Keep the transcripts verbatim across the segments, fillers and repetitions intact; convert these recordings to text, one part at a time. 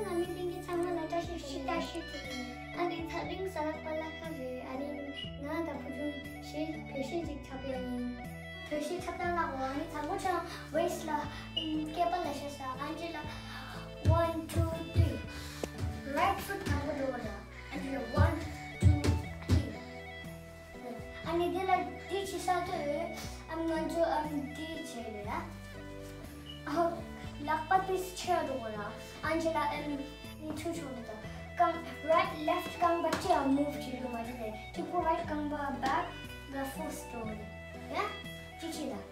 ལ་མི་སྟེང་གི་ཚང་མ་ལ་བཀྲ་ཤིས་བདེ་ལེགས། བཀྲ་ཤིས་བདེ་ལེགས། ཨ་ནི་ཚ་རིང་ས་ལག་པ་ལ་ཁ་རེད། ཨ་ནི་ང་དང་བུ་ཆུང་ཞེས་བོད་གཞས་ཅིག་འཁྲབ་ཡ་ཡིན། བོད་གཞས་འཁྲབ་སྟངས་ལ་འོ། ཨ་ནི་དང་པོ་ཆ་waist ལ་སྐེད་པ་ལ་བཞག་ས། ཨན་ཇི་ལ། One, two, three. Right foot དང་པོ་འགྲོ་བ་ར། ཨན་ཇི་ལ། One, two, three. ཨ་ནི་དེ་ལ་འདི་བྱེད་ས་དུས་ཨམ་ང་ཚོ་ཨམ་འདི་བྱེད་རེད་ཡ། ཨོ། ལག་པ་དེ་ཕྱི་ལ་འགྲོ་དགོས་ར། ཨན་ཇི་ལ་ཨམ་ཆུ་ཆུ་རེད་ད། རྐང་right left རྐང་པ་ཅི་ཡང་move བྱེད་རྒྱུ་མ་རེད་དེ། གཅིག་པོ་right རྐང་པ་back the foot འགྲོ་རེད་ཡ། ཅི་བྱེད་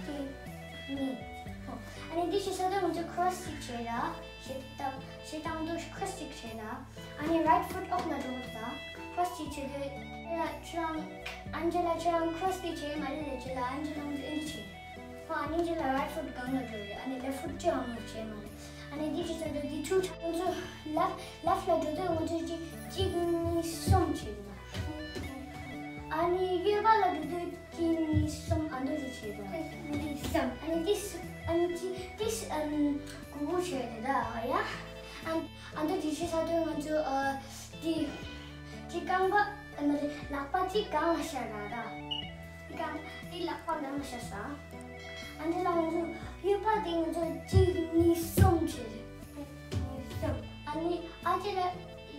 ད། དེ་ནི། ཨོ། ཨ་ནི་འདི་བྱེད་ས་དུས་ང་ཚོ་cross ཅིག་བྱེད་ར། ཞེ་ད་ཞེ་དང་དུ་cross ཅིག་བྱེད་ར། ཨ་ནི་right foot འོག་ལ་འགྲོ་དགོས་ད། cross ཅིག་བྱེད་དུས་ཁྱེད་རང་ཨན་ཇི་ལ་ཁྱེད་རང་cross དེ་བྱེད་མ་རེད་ལས་ཁྱེད་ལ་ཨན་ཇི་ལ་ང་ཚོ་ཨེ་འདྲ་བྱེད། ཧོ། ཨ་ནི་ཁྱེད་ལ་right foot སྒང་ལ་འགྲོ་རེད། ཨ་ནི་left foot ཅི་ཡང་move བྱེད་མ་རེད། ཨ་ནི་འདི་བྱེད་ས་དུས་འདི་ཆུ་ཆ་ང་ཚོ་left left ལ་འགྲོ་དུས་ང་ཚོ་གཅིག་གཅིག་གཉིས་གསུམ་བྱེད་དགོས་ད། ཨ་ནི་གཡས་པ་ལ་འགྲོ་དུས་གཅིག་གཉིས་གསུམ་ཨ་འདྲ་ཅིག་བྱེད་དགོས། གཉིས་གསུམ། ཨ་ནི་ཏིས་ཨ་ནི་ཏི་ཏིས་ཨ་ནི་གུ་གུ་བྱེད་དེ་ད་ཡ། ཨ་ཨ་འདྲ་ཅིག་བྱེད་ས་དུས་ང་ཚོ་ཨ་ཏི་ཏི་རྐང་པ་ཨ་མ་རེད། ལག་པ་ཏི་སྒང་ལ་བཞག་ར་ར། སྒང་ཏི་ལག་པ་སྒང་ལ་བཞག་ས། ཨ་འདྲ་ལ་ང་ཚོ་གཡས་པ་དེ་ང་ཚོ་གཅིག་གཉིས་གསུམ་བྱེད་རེད། གཉིས་གསུམ། ཨ་ནི་ཨ་ཅེ་ལ།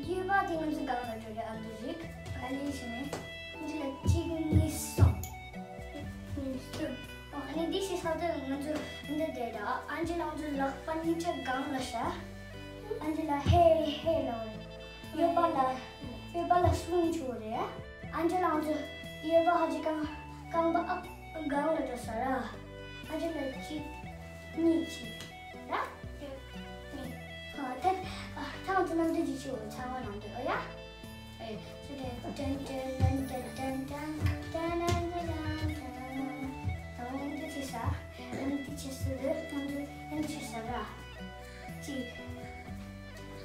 གཡས་པ་དེ་ང་ཚོ་སྒང་ལ་འགྲོ་རེད། ཨ་འདི་རིགས་ག་ལེ་བྱས་ནས་འདི་ལ་གཅིག་གཉིས་གསུམ། གཉིས་གསུམ། ཨོ། ཨ་ནི་འདི་བྱེད་ས་དུས་ང་ཚོ་འདི་བསྡད་ར། ཨན་ཇི་ལ་ང་ཚོ་ལག་པ་གཉིས་ཆ་སྒང་ལ་བཞག་ཨན་ཇི་ལ་ཧེ་ཧེ་ལབ་རེད། གཡས་པ་ལ་གཡས་པ་ལ་སུན་བྱུག་རེད། ཨན་ཇི་ལ་ང་ཚོ་གཡས་པ་ཧ་ཅི་རྐང་རྐང་པ་ཨ་སྒང་ལ་འགྲོ་ས་ར། ཨན་ཇི་ལ་གཅིག་གཉིས་བྱས། ར། ནི། ཨ་ད་ཨ་ཐང་ཚོ་ནང་དུ་ཅི་ཆེ་བོ་ཚང་མ་ནང་དུ་ཨོ་ཡ། ཨེ་ཚོ་དེ་ཏན་ཏན་ཏན་ཏན་ཏན་ཏན་ཏན་ཏན་ཏན་ཏན་ཏན། ད་ང་འདི་ཅི་ས། ང་འདི་ཅི་ས་རེད། ང་འདི་ང་འདི་ཅི་ས་ར། གཅིག་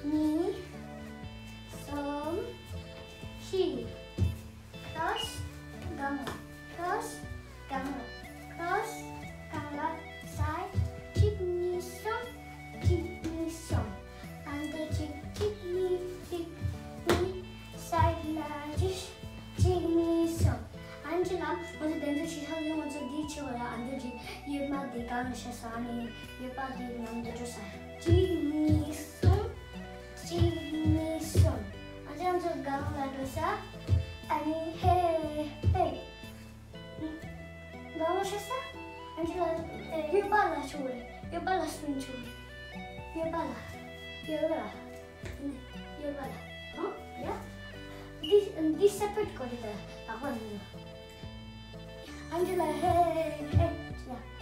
གཉིས། གསུམ། བཞི། cross སྒང་ལ། cross སྒང་ལ། cross སྒང་ལ། side གཅིག་གཉིས་གསུམ། གཅིག་གཉིས་གསུམ། ཨ་འདི་གཅིག་གཅིག་གཉིས་གཅིག་གཉིས། side ལ་གཅིག་གཅིག་གཉིས་གསུམ། ཨ་འདི་ལ་ང་ཚོ་དེ་ཚོ་ཞིག་ཧ་ལས་ང་ཚོ་འདི་ཆེ་བ་ལ། ཨ་འདི་གཅིག་གཡོན་མ་འདི་སྒང་ལ་བཞག་ས། ཨ་ནི་གཡོན་པ་འདི་ནང་དུ་འགྲོ་ས། གཅིག་གཉིས་གསུམ། གཅིག་གཉིས་གསུམ། ཨ་ཅག་ཚོ་སྒང་ལ་འགྲོ་ས། ཨ་ནི་ཧེ་ཧེ། སྒང་ལ་ཤོར་ས། ཨ་ཅག་ལ་གཡོན་པ་ལ་ཤོར་བ་རེད། གཡོན་པ་ལ་སུན་ཤོར་བ་རེད། གཡོན་པ་ལ། གཡོན་པ་ལ། གཡོན་པ་ལ། ཧོ། ཡ། འདི་འདི་separate དགོས་རེད་ད། ལག་པ་འདི། ཨན་ཇི་ལ་ཧེ་ཧེ་ཡ།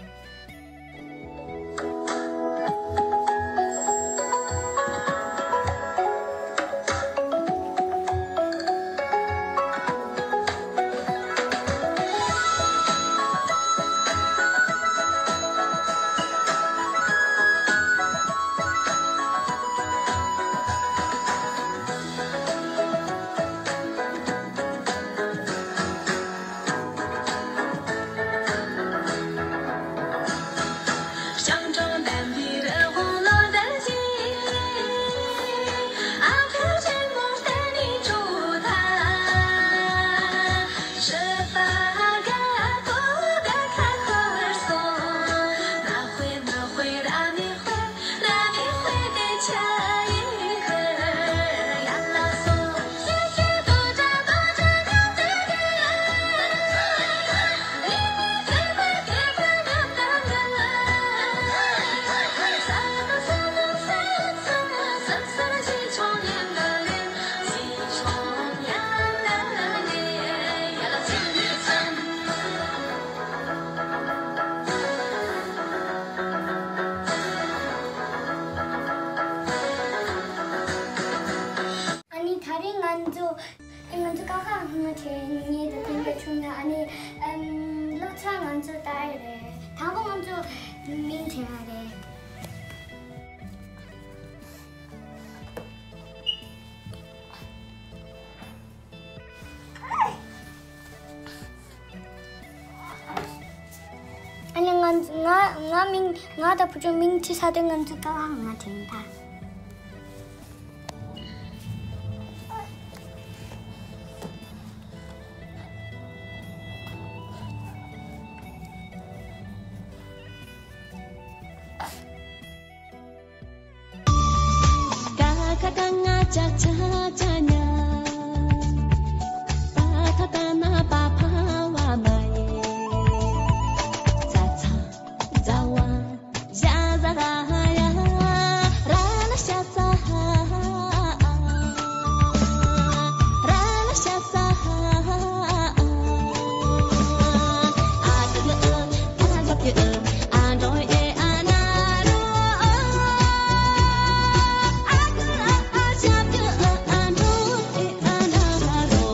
ཨ་ནི་ད་རིང་ང་ཚོ་ང་ཚོ་ཀ་ཁ་ང་བྱས་ངེད་དུ་ཐེངས་པ་བྱུང་ན། ཨ་ནི་ཨམ་སློབ་ཚན་ང་ཚོ་ལྟ་ཡི་རེད། དང་པོ་ང་ཚོ་མིང་བྱས་ཡ་རེད། ཨ་ནི་ང་ང་ང་མིང་ང་དང་བུ་ཆུང་མིང་བྲིས་ཚར་དུས་ང་ཚོ་ཀ་བ་ང་དྲན་ད། ཆ་ཆ་ཆ་ཉ། ད་ཐ་ད་ན་པ་ཕ་བ་མ་ཡེ། ཚ་ཚ་ཛ་བ། ཞ་ཟ་ག་ཧ་ཡ། ར་ལ་ཤ་ས་ཧ། ར་ལ་ཤ་ས་ཧ། ཨ་ཏི་ལ་ཨ། ཨ་ལ་ཏི་ཨ། ཨ་འགྲོ་ཨེ་ཨ་ན་རོ། ཨ་ཏི་ལ་ཨ་ཞབས་ཏི་ཨ། ཨ་འགྲོ་ཨེ་ཨ་ན་རོ།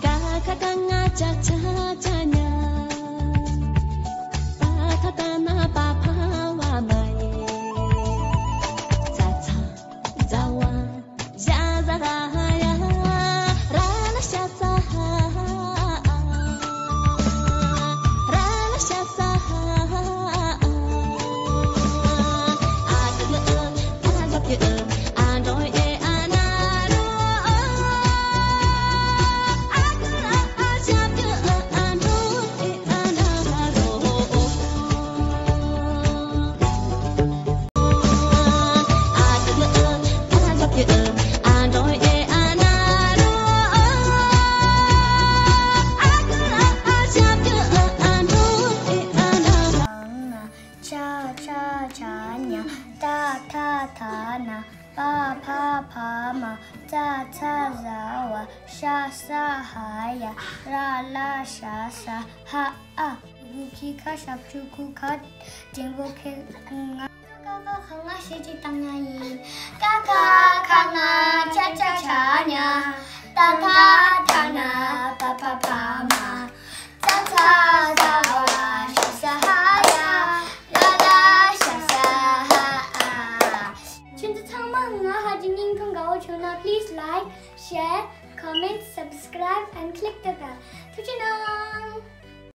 ཀ་ཁ་ག་ང་ཅ་ཆ་ཆ་ཉ། ད་ཐ་ད་ན་པ་ཕ་བ་མ་ཡེ། ཚ་ཚ་ཛ་བ། ཞ་ཟ་ག་ཧ་ཡ། ར་ལ་ཤ་ས་ཧ། ར་ལ་ཤ་ས་ཧ། ཨ་ཏི་ལ་ཨ། ཨ་ལ་ཏི་ཨ། ཨ་འགྲོ་ཨེ་ཨ་ན་རོ། ཨ་ཏི་ལ་ཨ་ཞབས་ཏི་ཨ། ཨ་འགྲོ་ཨེ་ཨ་ན་རོ། ཆ་ཆ་ཆ་ཉ། ཏ་ཐ་ཐ་ན། པ་ཕ་བ་མ། ཙ་ཚ་ཟ་བ། ཤ་ས་ཧ་ཡ། ར་ལ་ཤ་ས་ཧ། ཨ། གུ་ཁི་ཁ་ཞབས་ཀྱུ་གུ་ཁ། འགྲེང་བུ་ཁེ་ང་། ཀ་ཁ་ག་ང་ཞེས་ཅིག་བཏང་ཡ་ཡིན། ཀ་ཁ་ག་ང་ཅ་ཆ་ཆ་ཉ། ཏ་ཐ་ཐ་ན། པ་ཕ་བ་མ། ཙ་ཚ་ཟ་བ། ཤ་ས་ཧ་ཡ། ར་ལ་ཤ་ས་ཧ། ཨ། ཁྱེད་ཚོ་ཚང་མ་ང་ཧ་ཅང་སྙིང་ཐུང་དགའ་བོ་བྱུང་ན། Please like, share, comment, subscribe and click the bell. ཐུགས་རྗེ་གནང་།